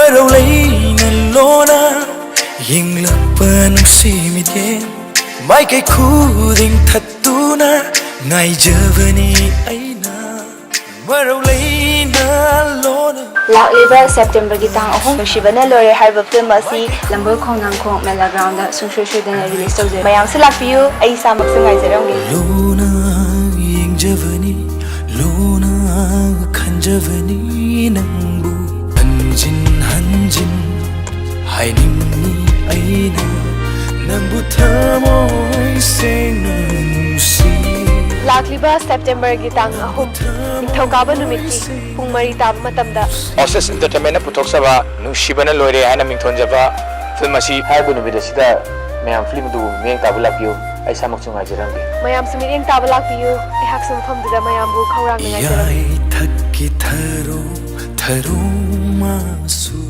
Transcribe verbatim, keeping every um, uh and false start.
ꯃꯔꯧ ꯂꯩꯅ ꯂꯣꯅ ꯌꯦꯡꯂꯛꯄ ꯅꯨꯡꯁꯤ ꯃꯤꯠꯌꯦꯡ ꯃꯥꯏꯀꯩ ꯈꯨꯗꯤꯡ ꯊꯠꯇꯨꯅ ꯉꯥꯏꯖꯕꯅꯤ ꯑꯩꯅ ꯃꯔꯧ ꯂꯩꯅ ꯂꯣꯅ꯫ ꯂꯥꯛꯂꯤꯕ ꯁꯦꯞꯇꯦꯝꯕꯔꯒꯤ ꯇꯥꯡ ꯑꯍꯨꯝ ꯅꯨꯡꯁꯤꯕꯅ ꯂꯣꯏꯔꯦ ꯍꯥꯏꯔꯤꯕ ꯐꯤꯂꯝ ꯑꯁꯤ ꯂꯝꯕꯣꯏ ꯈꯣꯡꯅꯥꯡꯈꯣꯡ ꯃꯦꯂꯥ ꯒ꯭ꯔꯥꯎꯟꯗ ꯁꯨꯡꯁꯣꯏ ꯁꯣꯏꯗꯅ ꯔꯤꯂꯤꯁ ꯇꯧꯖꯔꯤ꯫ ꯃꯌꯥꯝꯁꯨ ꯂꯥꯛꯄꯤꯌꯨ, ꯑꯩ ꯏꯁꯥꯃꯛꯁꯨ ꯉꯥꯏꯖꯔꯝꯒꯦ꯫ ꯂꯣꯅ ꯌꯦꯡꯖꯕꯅꯤ, ꯂꯣꯅ ꯈꯟꯖꯕꯅꯤ ꯅꯪꯕꯨ ꯍꯟꯖꯤꯟ ꯍꯟꯖꯤꯟ ꯍꯥꯏꯅꯤꯡꯉꯤ ꯑꯩꯅ ꯅꯪꯕꯨ ꯊꯃꯣꯏ ꯁꯦꯡꯅ ꯅꯨꯡꯁꯤ꯫ ꯂꯥꯛꯂꯤꯕ ꯁꯦꯞꯇꯦꯝꯕꯔꯒꯤ ꯇꯥꯡ ꯑꯍꯨꯝ, ꯅꯤꯡꯊꯧꯀꯥꯕ ꯅꯨꯃꯤꯠꯀꯤ ꯄꯨꯡ ꯃꯔꯤ ꯇꯥꯕ ꯃꯇꯝꯗ ꯑꯣꯁꯤꯁ ꯏꯟꯇꯔꯇꯦꯟꯃꯦꯟꯅ ꯄꯨꯊꯣꯛꯆꯕ ꯅꯨꯡꯁꯤꯕꯅ ꯂꯣꯏꯔꯦ ꯍꯥꯏꯅ ꯃꯤꯡꯊꯣꯟꯖꯕ ꯐꯤꯂꯝ ꯑꯁꯤ ꯍꯥꯏꯔꯤꯕ ꯅꯨꯃꯤꯠ ꯑꯁꯤꯗ ꯃꯌꯥꯝ ꯐꯤꯂꯝ ꯑꯗꯨꯕꯨ ꯃꯤꯠꯌꯦꯡ ꯇꯥꯕ ꯂꯥꯛꯄꯤꯌꯨ꯫ ꯑꯩ ꯏꯁꯥꯃꯛꯁꯨ ꯉꯥꯏꯖꯔꯝꯒꯦ꯫ ꯃꯌꯥꯝꯁꯨ ꯃꯤꯠꯌꯦꯡ ꯇꯥꯕ ꯂꯥꯛꯄꯤꯌꯨ꯫ ꯑꯩꯍꯥꯛꯁꯨ ꯃꯐꯝꯗꯨꯗ ꯃꯌꯥꯝꯕꯨ ꯈꯧꯔꯥꯡꯅ ꯉꯥꯏꯖꯔꯝꯒꯦ꯫ ꯌꯥꯏꯊꯛꯀꯤ ꯊꯔꯣ ꯊꯔꯣ ꯃꯥꯁꯨ